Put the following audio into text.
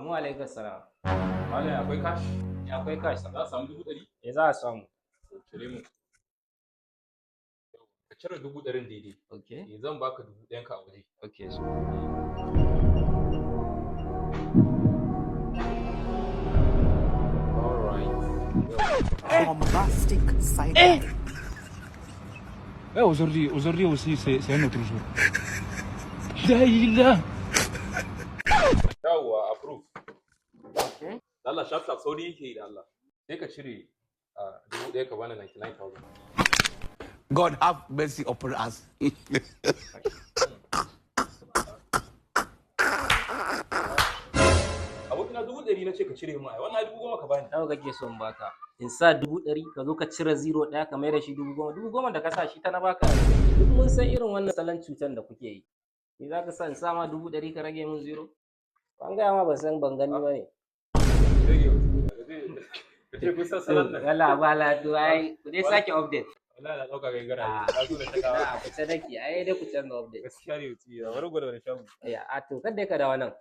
Amu alaikum salam. Malam, akwai cash? Akwai cash. Za a samu 100,000? Eh, za a samu. Cire mu. Ka cire 100,000 daidai. Okay. Eh, zan baka 1,000 ka a waje. Okay. So. Alright. Bombastic side eye. Eh, aujourd'hui, aujourd'hui aussi, c'est un autre jour. La ilaha. Yawwa, approve. Okay. Allah, sharp sharp, sauri yake yi da Allah. Sai ka cire 1,000 ka bani 99,000. God have mercy upon us. Abokina, 100,000 na ce ka cire mu ai. Wannan 10,000 ka bani. Nawa kake so in baka? In sa 100,000, ka zo ka cire zero ɗaya ka mai da shi 10,000. 10,000 da ka sa shi ta na baka. Duk mun san irin wannan salon cutan da kuke yi. Ni za ka sa in sa ma 100,000 ka rage min zero? An gaya ma ban san ban gani ba ne. Rage wa. Ka ce kun san salon nan. Yalla ba la to ai ku dai sake update. Wallahi na ɗauka kai gara. Ah. Na zo da takawa. A kusa nake ai, dai ku canza update. Gaskiya ne, wuce. Bari gwada wani shago. Ya a to kada ka dawo nan.